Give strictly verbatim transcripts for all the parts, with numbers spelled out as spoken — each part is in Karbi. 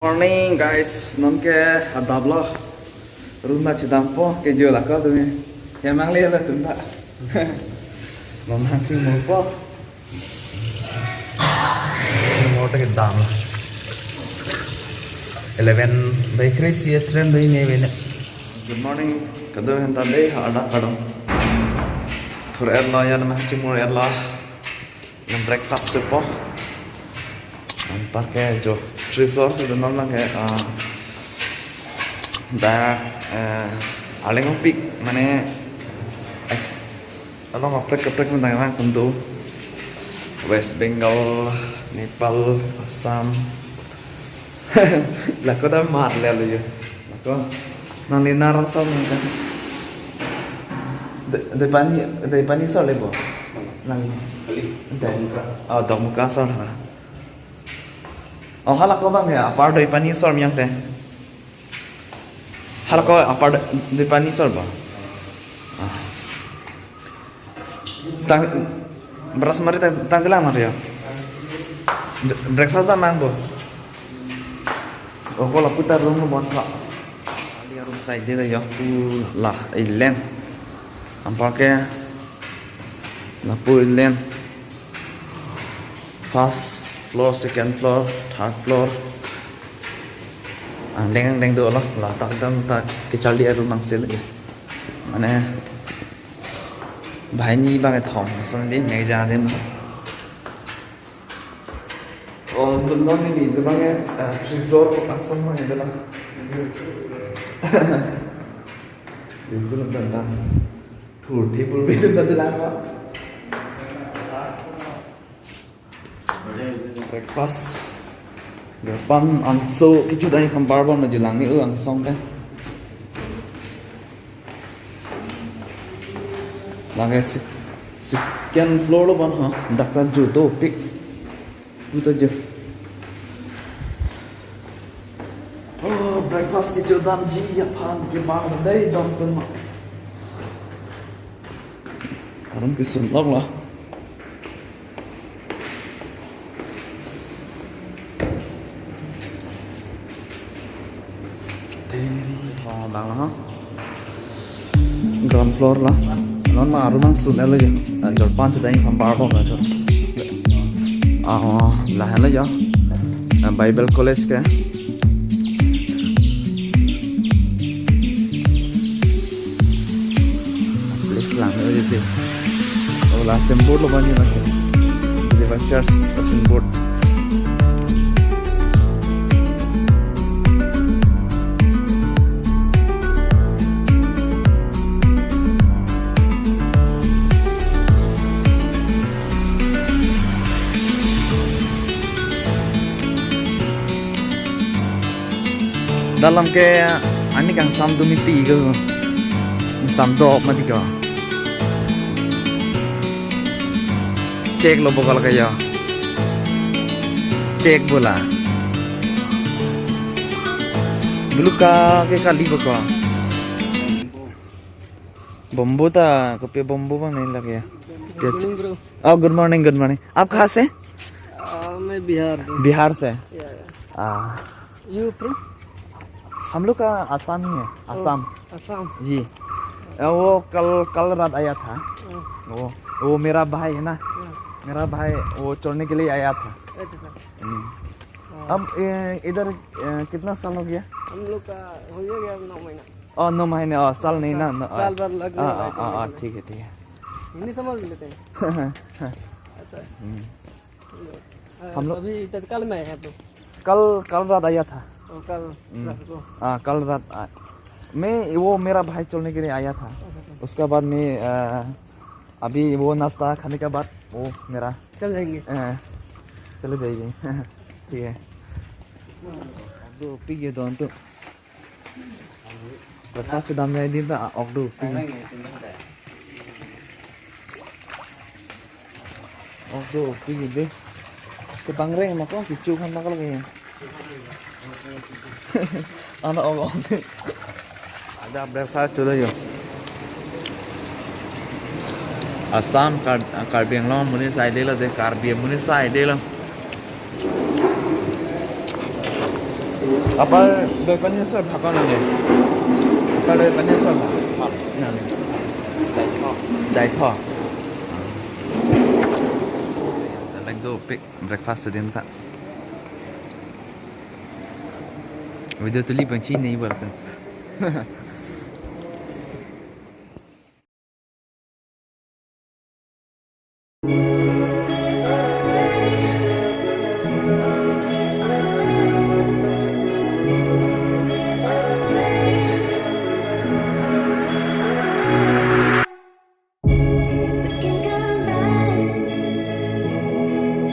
Morning guys, non ke adap lo. Room ta chedampo, kejut ako tumi. Hemang le lo tum ta. Non hang chingmurpo. Chingmur ta kedam. Eleven bai kre-isi train do-i ne vene. Good morning. Kadokave aphan ta dei, ha adap kadokave. Thur-et lo ya, non chingmur-et lo. Non breakfast chepo. Anparke jo three floor si do non lang ke, ah, da, eh, aleng pik mane es-, along kaprek kaprek mendang lang kondo. West Bengal, Nepal, Assam. Lako ta mat le lo yo. Lako. Nangli nar ason nang kan. De, Deipani, Deipani asor le bo. Nangli. Kali. De. Dokmoka. Oh, Dokmoka asor ha. Oh, halako abang ya, apar Deipani asor miyang te. Halako apar Deipani asor bo. Ah. Tang, beras mari tang, tanglang mari ya. Breakfast ta mang bo. Oh, ko lapu ta room lo bon tha. Kali room side de yo, pu la elen. Anparke lapu elen. First floor, second floor, third floor. Angdeng angdeng do lo, la tak dam tak kecharli arum angse lagi. Mane, banghini bang kethom, lason dei, mekja dei. Oh, dun non ini, itu bang ya, eh, three floor ko langsung mah itu lah. Itu lah tentang tour table itu tadi lah, Pak. Breakfast. Depan angso kejut ai kampar bon maju lang ni, oh, angsong kan. Lake se-, second floor lo bon ha. Dak ta jutopik. Jutopik. Oh, breakfast kejut damji aphan kebang dei dam tun ma. Arum kesun lok lo. Oh, bang lo ha. Ground floor lo. Non ma arum angsun lo ya. Ah, jolpan sudah yang kampar kok gitu. Ah, oh, lahan lo ya. Ah, Bible College ke. Flex lang, eh, gitu. Oh, la symbol lo banyak lagi. Deliver Church symbol. Dalam ke ani kangsam do mipi ko. Samdo mati ko. Check lo bokol kayo. Check bola. Dulu ka ke kali bokol. Bamboo ta, kopi bamboo bang nai lagi ya. Good morning, bro. Oh, good morning, good morning. आप कहाँ से? आ, मैं बिहार से। बिहार से? या, या। आ। You from? हम लोग का आसाम ही है, ओ, आसाम। आसाम। जी। अ, वो कल, कल रात आया था। ओ। वो, वो मेरा भाई है ना, ओ। मेरा भाई वो चोरने के लिए आया था। अच्छा, अच्छा। हम्म। ओ। अब, ए, इधर, ए, कितना साल हो गया? हम लोग का हो ही गया नौ महीना। ओ, नौ महीने, ओ, साल नहीं ना, साल, नौ, साल भर लगने वाला है, हाँ, हाँ, ठीक है, ठीक है। हिंदी समझ लेते हैं। अच्छा। हम्म। अ, हम लोग अभी तत्काल में आए हैं आप लोग? कल, कल रात आया था। ओ, कल हम्म। रात को। हाँ, कल रात आ-, मैं, वो मेरा भाई चोरने के लिए आया था। अच्छा, अच्छा। उसके बाद मैं, अ, अभी वो नाश्ता खाने के बाद वो मेरा चल जाएंगे। अ, चले जाएंगे। ठीक है। Dopik ya don tu. Breakfast dam jai din ta, ok dopik. Ok dopik dei. Kebangreng ma ko, kecho khan ma ko lagi. Ano ok, ok. Ada breakfast chulo yo. Assam, Kar-, Karbi Anglong amonit asai dei lo dei, Karbi amonit asai dei lo. Apa do pani asor bhakon nang ni? Apa do pani asor bhakon nang ni? Dai tho. Dai tho. Like dopik breakfast to din ta. Video tuli pangchini bal kan. We can come back,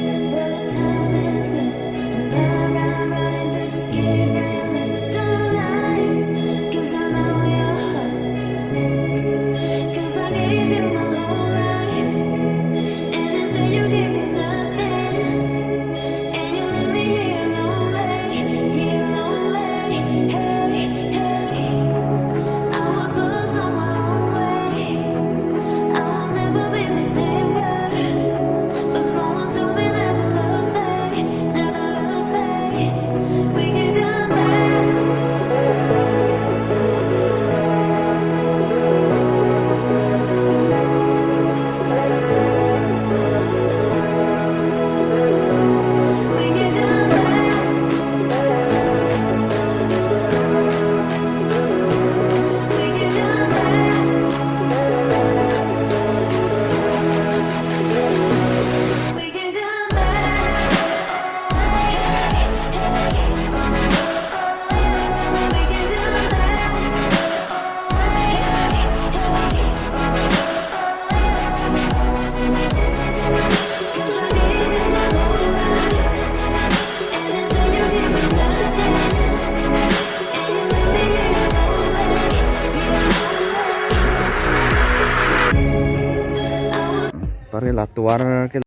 but the time is gone. And I'm, I'm running to escape right left, don't lie, 'cause I know your heart. 'Cause I gave you my whole life, and instead you gave me nothing. And you left me here lonely, here lonely. Hey, hey. I was lost on my own way. I will never be the same girl. But someone told me never lose faith, never lose faith. We can come back. We can come back. We can come back. We can come back. We can come back. Pare la tovar ke.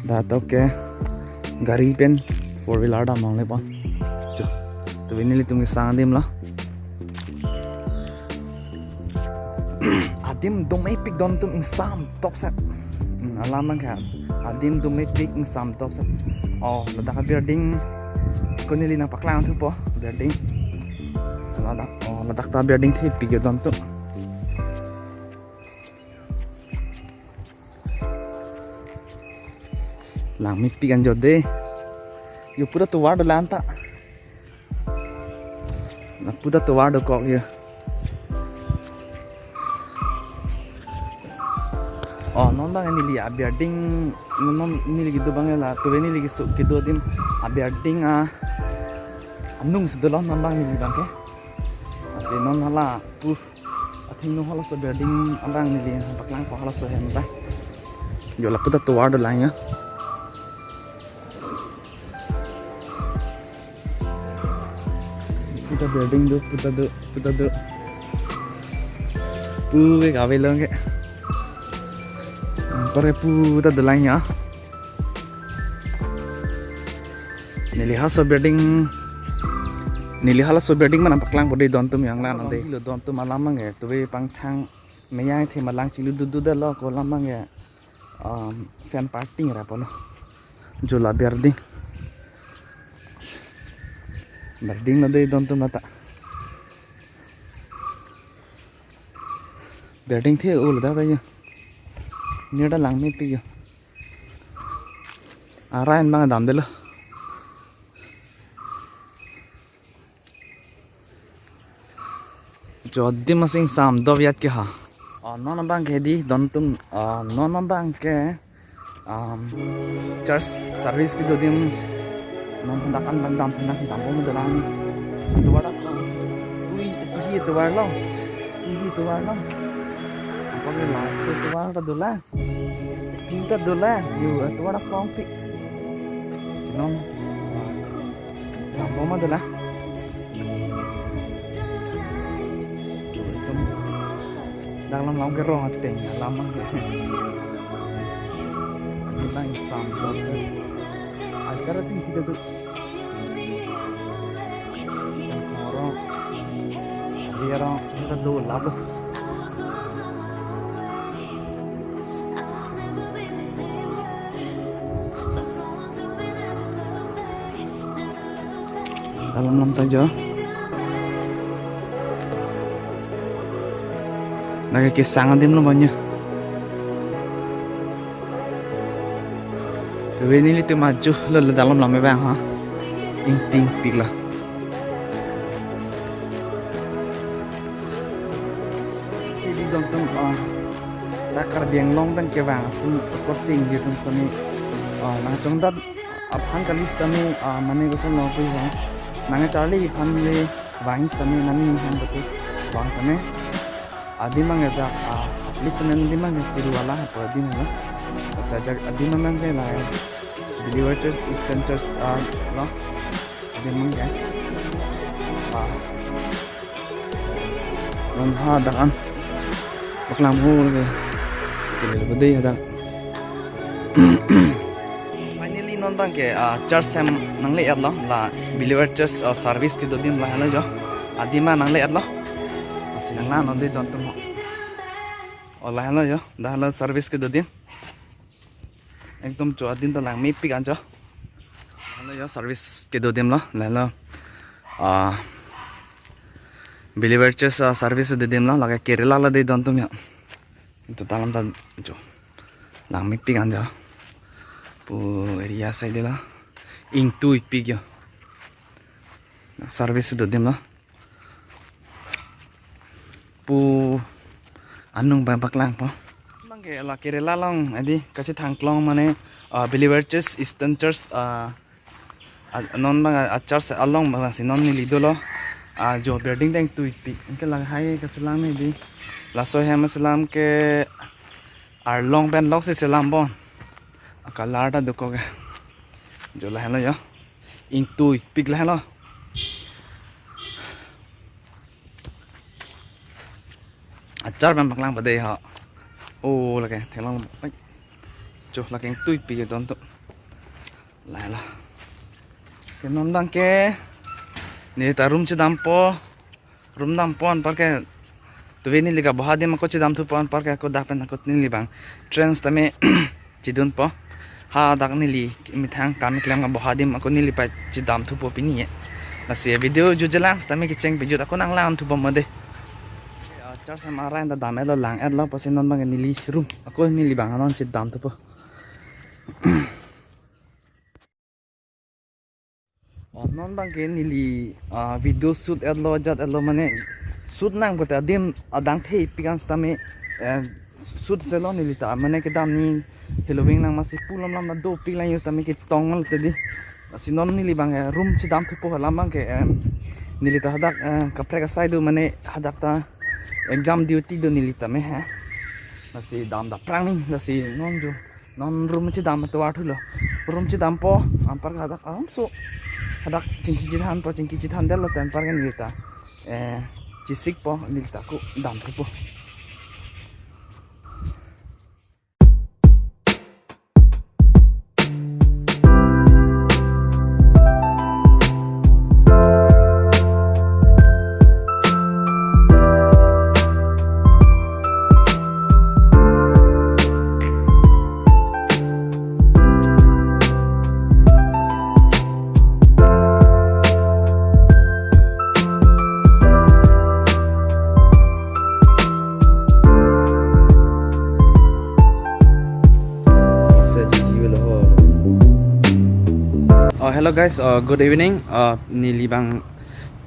Dak to ke gari pen four wheeler dam longle pon. Cho, to nelitum kesang adim lo. Adim domepik don atum ingsam topset. Hmm, alam nang kha. Adim domepik ingsam topset. Oh, ladak building. Ko neli nangpaklang thupo building. Ladak, oh, ladak ta building thepik don atum. Langmepik anjo de. Yo pura tovar dolang ta. Na pura tovar dokok yo. Oh, non bang neli a building, non neli kedo bang la, to neli keso kedo adim a building a, anung si dolo non bang neli bang ke. Lasi non hala pu Thengno halaso building abang neli paklangpo, halaso hem ta. Jo lapu ta tovar dolang ya. Pu ta building do, pu ta do, pu ta do. Pu ke kave long ke. Pare pu ta dolang ya. Neli halaso building, neli halaso building mana paklangpo dei dontum yang la nang dei. Lo dontum alam ange, tuve pangthang meyang the malang chili dudu dalo ko alam ange, um, fan parking ra pono. Jo la building. Building lo dei dontum ata. Building the ul da da yo. Ni da langmepik yo. Aran bang damdelo. Jo adim asing sam doviat ke ha. Oh, non abang ke dei dontum, ah, non abang ke, um, church service kedo adim non hadak an bang dam phan dampo ma dolang. Tovar dak. Ui, isi tovar lo. Isi tovar lo. Apa ke la? Si tovar ta dolang. Isi ta dolang. Yo, tovar dak kongpik. Si non. Dampo ma dolang. Dak lam lam ke rong ateng alam. Kita insam. Acara ting kita tu. Orang, dia orang kita dulap. Dalam lam ta jo. Lake kesang adim lo banyak. Tuve nelitum ajo lo, lo dalam lam abang ha. Ingtingpik la. Si dei dontum, ah, dak Karbi Anglong pen kevang atum koting jodun tame, ah, nangchongdat aphan kali sitame, ah, mane koson lo pu vang. Nangcharli aphan le vang sitame nangning aphan betul vang tame. Adim ange ajak, ah, listening adim ange Tiruvala hapo adim ange. Ajak adim ange la Believer Church, Eastern Church, ah, lo. Adim ange. Ah. Non hadak an. Paklang hul ke. Kele bede hadak. Finally non abang ke, ah, church hem nangle-et lo, la Believer Church, ah, service kedo adim lahelo jo. Adim ma nangle-et lo. Lasi nanglang non dei dontum ho. O lahelo jo, dak lo service kedo adim. Ekdom cho adim ta langmepik an jo. Lahelo jo service kedo adim lo, lahelo. Ah, Believer Church, ah, service kedo adim lo, lake Kerala lo dei dontum ya. Itu dalam ta jo. Langmepik an jo. Pu area side lo. Ingtuipik jo. Service kedo adim lo. Pu anung abang paklangpo. Abang ke la Kerala along, adi kachethang klong mane, ah, Believer Church, Eastern Church, ah, a-, non abang a, a church along abang si non neli dolo. Ah, jo building ta ingtuipik. Anke lahai keselam dei. Laso hem selam ke arlong pen lok si selam bon. A colour ta dokok ke. Jo lahelo jo. Ingtuipik lahelo. Achar abang paklangpo dei ha. O lake theklong. Ai. Jo lake ingtuipik dontum. Lahelo. Ke non abang ke. Neli ta room chedampo. Room dampo anparke. Tuve neli ke boha adim ako chedamthupo anparke ako dak pen ako neli abang. Trends tame chedunpo. Hadak neli methang kam keklem ke boha adim ako neli pa chedamthupo pini ye. Lasi video jutjelang sitame kecheng pejut ako nanglangthupo ma dei. Church hem aran ta dam-et lo, lang-et lo, pusi non abang neli room ako neli abang non chedamthupo. Oh, non abang ke neli, ah, video shoot-et lo, jat-et lo mane shoot nang pute adim adang thepik an sitame, eh, shoot selo neli ta mane kedam ni heloving nang masi pu lam lam ta dopik lang yo sitame ketong lo te dei. Lasi non neli abang, eh, room chedamthupo alam abang ke, eh, neli ta hadak, eh, kaprek asai do mane hadak ta Exam duty do neli tame he. Lasi damdam prang ni, lasi non jo, non room chedam atovar thulo. Room chedampo, anparke hadak alam so, hadak chingki chethanpo, chingki chethandetlo, anparke neli ta, eh, chesikpo, neli ta ako damthupo. Oh, hello guys, uh, good evening. Uh, neli abang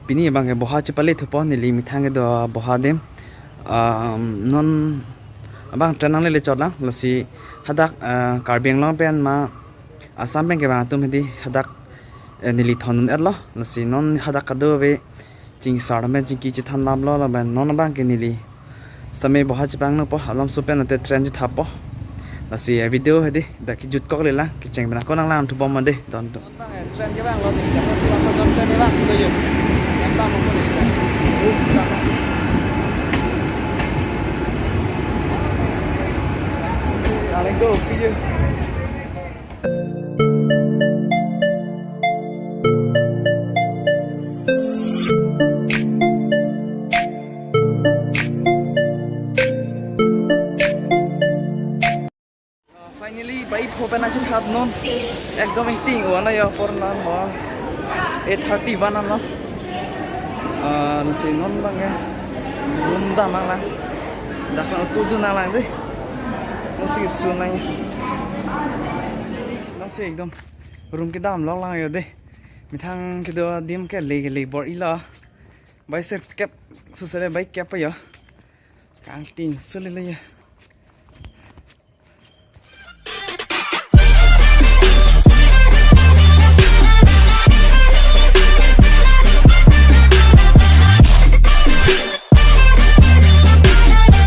pini abangke boha chepale thupo, neli methang kedo boha adim. Um, non abang train nanglele chotlang, lasi hadak, uh, Karbi Anglong pen ma Assam pen kevang atum hedi hadak, eh, neli thondun-etlo, lasi non hadak kadokave chingsar amen chingki chethan damlo, lapen non abangke neli sitame boha chepangnopo, alam so pen ate train chethappo. Lasi, eh, video hedi dak kejut koklelang, kecheng pen ako nanglang thubom ma de, don tu. Bang, eh, train kevanglo, train kevang, train kevang, tuyo. Yang tamu ko ni. Aleng tu, tuyo. Finally, bai pho pen nangchethap non. Ekdom ingting-o anlo yo, apor non ho eight thirty-one anlo. Ah, lasi non abangke room damnanglang. Dak auto dun nanglang de. Lasi sun nang. Lasi ekdom room kedam longlang yo de. Methang kedo adim ke le le bor-ilo. Bai se kep, suse le bai kep yo. Kangting sule le yo.